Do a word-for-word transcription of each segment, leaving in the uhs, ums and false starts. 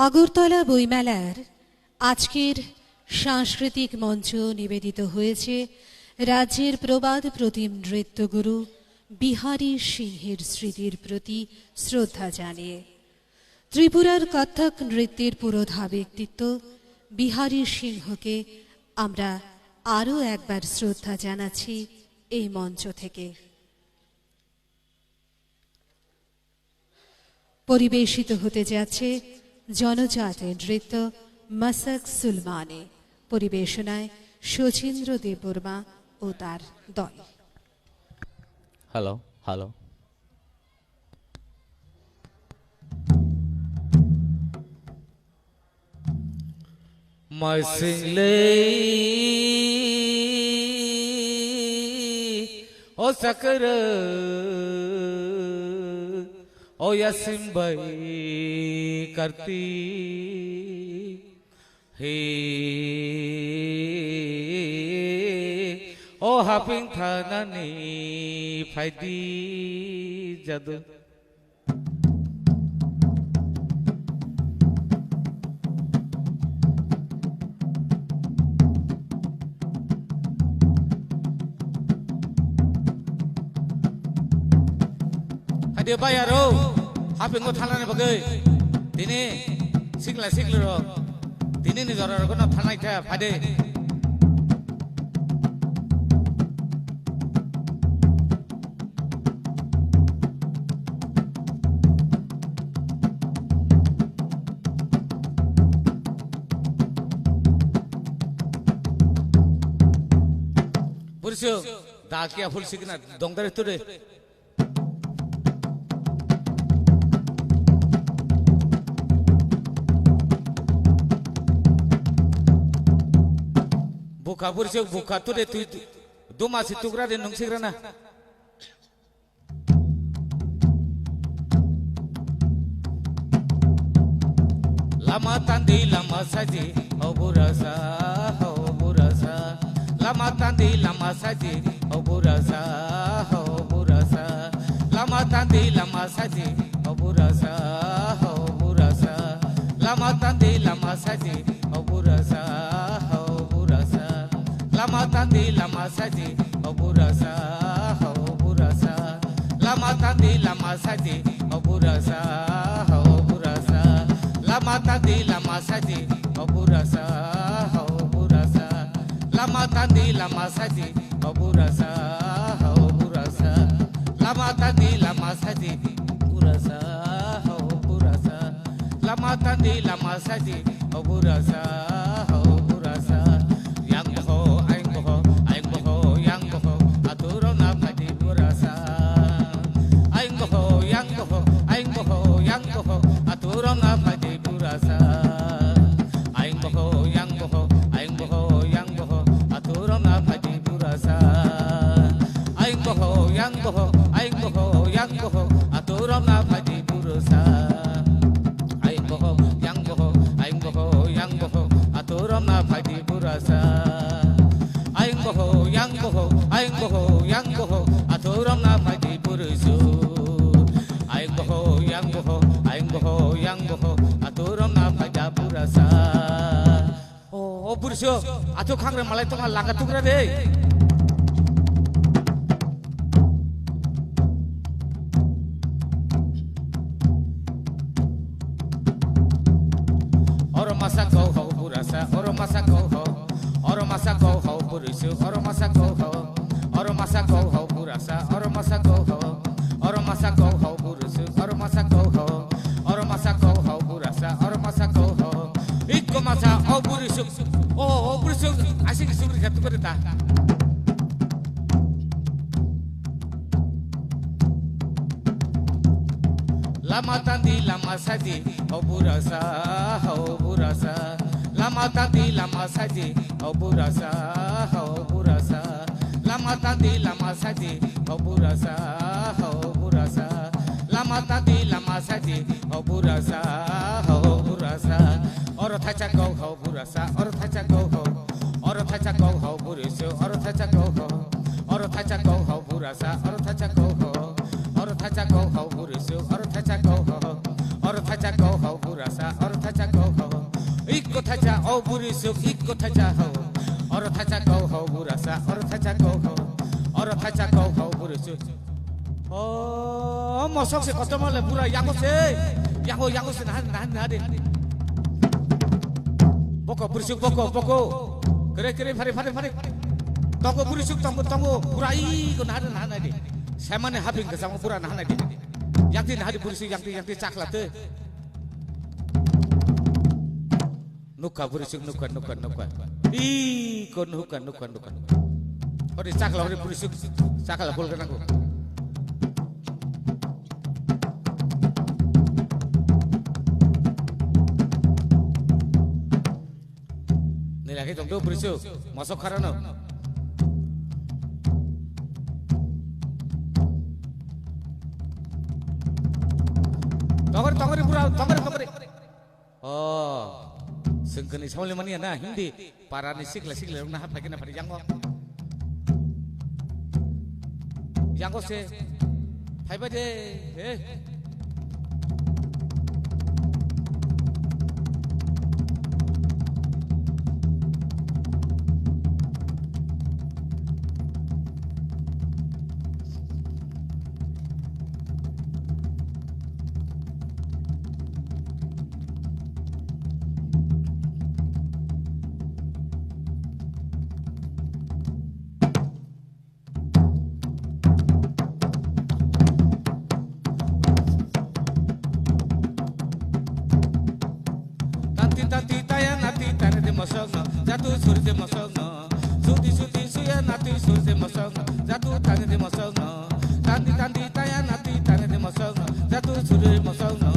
আগরতলা বইমেলার আজকের সাংস্কৃতিক মঞ্চ নিবেদিত হয়েছে রাজ্যের প্রবাদ প্রতিম নৃত্যগুরু বিহারী সিংহের স্মৃতির প্রতি শ্রদ্ধা জানিয়ে। ত্রিপুরার কত্থক নৃত্যের পুরোধা ব্যক্তিত্ব বিহারী সিংহকে আমরা আরও একবার শ্রদ্ধা জানাচ্ছি এই মঞ্চ থেকে। পরিবেশিত হতে যাচ্ছে জনজাতি নৃত্য মাসাক সুলমানি, পরিবেশনায় শচীন্দ্র দেববর্মা ও তার দল। Hello, hello. Mai singlei o sakara o yasim bai karti he o haping thanani phaidi jadu. Hadi bayaro, hapingo thalani bagwi, tini sikla sikli rok, tini ni jora rok no thalai kha, phadi. Pursuk, da kia full sikna dongdare ture. Bukha pursuk, bukha ture tui duma si tukra de nung sikrana. Lama tandi lama saji, ho burasa, ho burasa. Lama tandi lama saji, ho burasa, ho burasa. Lama tandi lama saji, ho burasa, ho burasa. Lama tandi lama saji, ho burasa, ho burasa. Lama tandi lama saji, ho burasa, ho burasa. Lama tandi lama saji, ho burasa, ho burasa. Lama tandi lama saji, ho burasa, ho burasa. Lama tandi lama saji, ho burasa, ho burasa. Lama tandi lama saji, burasa, ho burasa. Lama tandi lama saji, ho burasa, ho burasa. Yang boho, aing boho, aing boho, yang boho, aturok na phaidi burasa. Aing boho, yang boho, aing boho, yang boho, aturok na phaidi burasa. Aing boho, yang boho, aing boho, yang boho, aturok na phaidi burasa. Aing boho, yang boho, aing boho, yang boho, aturok na phaidi burasa. Aing boho, yang boho, aing boho, yang boho, aturok na phaidi burasa. Aing boho, yang boho, aing boho, yang boho, aturok na phaidi bursu. Aing boho, yang boho, aing boho, yang boho, aturok na phaida burasa. O, o bursu, atuk khangre malai tonga langa tukra de. Oro masa kau hau burasa, oro masa kau hau, oro masa kau hau bursu, oro masa kau hau, oro masa kau hau burasa, oro masa kau hau, oro masa kau hau bursu, oro masa kau hau, oro masa kau hau burasa, oro masa kau hau. Ikko masa o bursu, o, o bursu, asing sugri khatu kore ta. Lama tandi lama saji, ho burasa, ho burasa. Lama tandi lama saji, ho burasa, ho burasa. Lama tandi lama saji, ho burasa, ho burasa. Lama tandi lama saji, ho burasa, ho burasa. Oro thacha kau ho burasa, oro thacha kau ho. Oro thacha kau ho bursu, oro thacha kau ho. Oro thacha kau ho burasa, oro thacha kau ho. Oro thacha kau ho bursu, oro thacha kau ho. Oro thacha kau ho burasa, oro thacha Buri suk ik ko thacha ho. Oro thacha ko ho bura sa. Oro thacha ko ho. Oro thacha ko ho buri suk. O mosok se kotorma le bura yago se. Yago yago se nahan nahan nahan de. Boko buri suk boko boko. Kere kere phare phare phare. Tongo buri suk tongo tongo bura i ko nahan nahan de. Semane haping ke sama bura nahan de. Yakti nahan de buri suk yakti yakti chakla te. Nukha buri suk nukha nukha nukha. Ih, ko nukha nukha nukha. Ori chakla ori buri suk chakla bol ganang ko. Ni lagi tong do buri suk mosok kharano. Tongori tongori bura tongori tongori. O, sengkani sauli mani na Hindi para ni sikla sikla rok na ha phai kena phai yango. Yango se phai ba de, eh. Tanti tanti taya nati tane de mosok no, jatu suri de mosok no. Suti suti suya nati suri de mosok no, jatu tane de mosok no. Tanti tanti taya nati tane de mosok no, jatu suri de mosok no.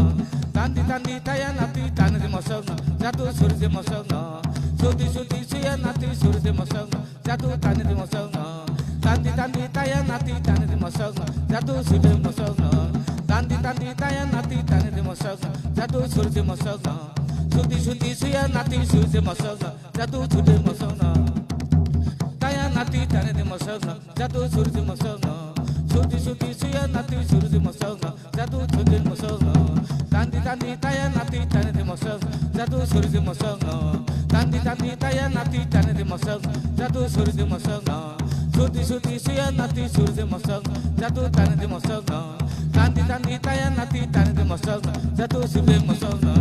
Tanti tanti taya nati tane de mosok no, jatu suri de mosok no. Suti suti suya nati suri de mosok no. Jatu tani di mosok no. Tandi tandi taya nati tani di mosok no. Jatu suri mosok no. Tandi tandi taya nati tani di mosok no. Jatu suri mosok no. Suti suti suya nati suri mosok no. Jatu suri mosok no. Taya nati tani di mosok no. Jatu suri mosok no. Suti suti suya nati suri mosok no. Jatu suri mosok no. Tandi tandi taya nati tani di mosok no. Jatu suri mosok no. Tandi tandi taya nati tani di mosok no. Jatu suri mosok no. Suti suti suya nati suri mosok no. Jatu tani di mosok no. Tandi tandi taya nati tani di mosok no. Jatu suri mosok no.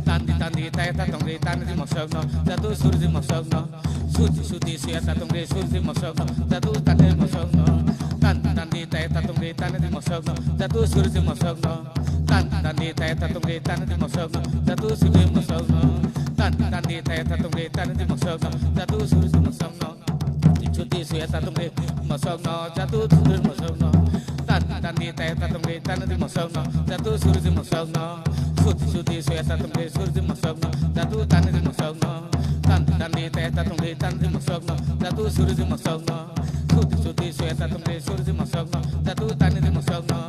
Tandi tandi taya tatong di tani di mosok no. Jatu suri mosok no. Suti suti suya tatong di suri mosok no. Jatu tani mosok no. Tandi tandi taya tatong di tani di mosok no. Jatu suri mosok no. Tandi tandi taya tatong di tani di mosok no. Jatu suri mosok no. Tandi tandi taya tatong di tani di mosok no. Jatu suri mosok no. Suti suti suya tatong di mosok no. Jatu suri mosok no. Tandi tandi taya tatong di tani di mosok no. Jatu suri mosok no. Suti suti suya tatong di suri mosok no. Jatu tani di mosok no. Tandi tandi taya tatong di tani di mosok no. Jatu suri mosok no. Suti suti suya tatong di suri mosok no. Jatu tani di mosok no.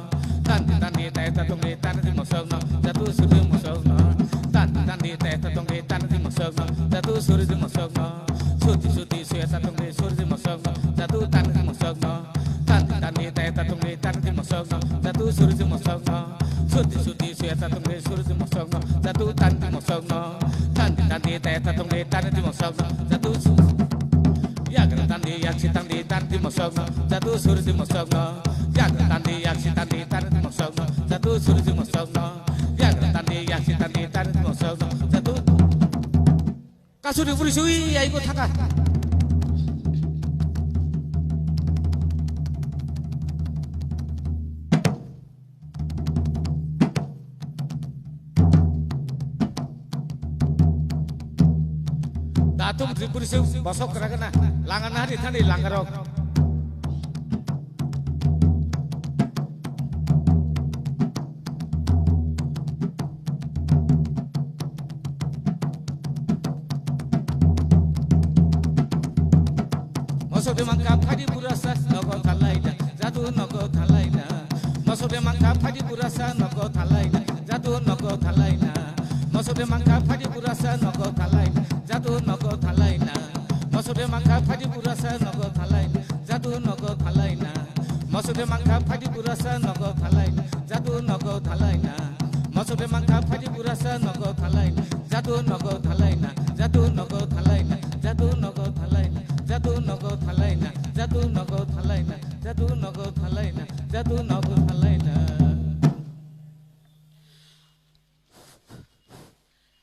Tandi tandi taya tatong di tani di mosok no. Jatu suri mosok no. Tandi tandi taya tatong di tani di mosok no. Jatu suri mosok no. Suti suti suya tatong di suri mosok no. Jatu tani di mosok no. Tandi tandi taya tatong di tani di mosok no. Jatu suri mosok no. Suti suti suya tatong di suri mosok no. Jatu tani di mosok no. Tandi tandi taya tatong di tani di mosok no. Jatu su- Yagra tandi yaksi tandi tani di mosok no. Jatu suri mosok no. Yagra tandi yaksi tandi tani di mosok no. Jatu suri mosok no. Yagra tandi yaksi tandi tani di mosok no. Jatu kasuri buri sui ai ko thaka. Datum tripuri se bosok keragana langan hari thani langarok. Mosok de mangka phadi burasa nogo thalaina, jadu nogo thalaina. Mosok de mangka phadi burasa nogo thalaina, jadu nogo thalaina. Mosok de mangka phadi burasa nogo thalaina, jadu nogo thalaina. Mosok de mangka phadi burasa nogo thalaina, jadu nogo thalaina. Mosok de mangka phadi burasa nogo thalaina, jadu nogo thalaina. Sode mangkha phaidi burasa nogo thalaina, jadu nogo thalaina, jadu nogo thalaina, jadu nogo thalaina, jadu nogo thalaina, jadu nogo thalaina, jadu nogo thalaina, jadu nogo thalaina.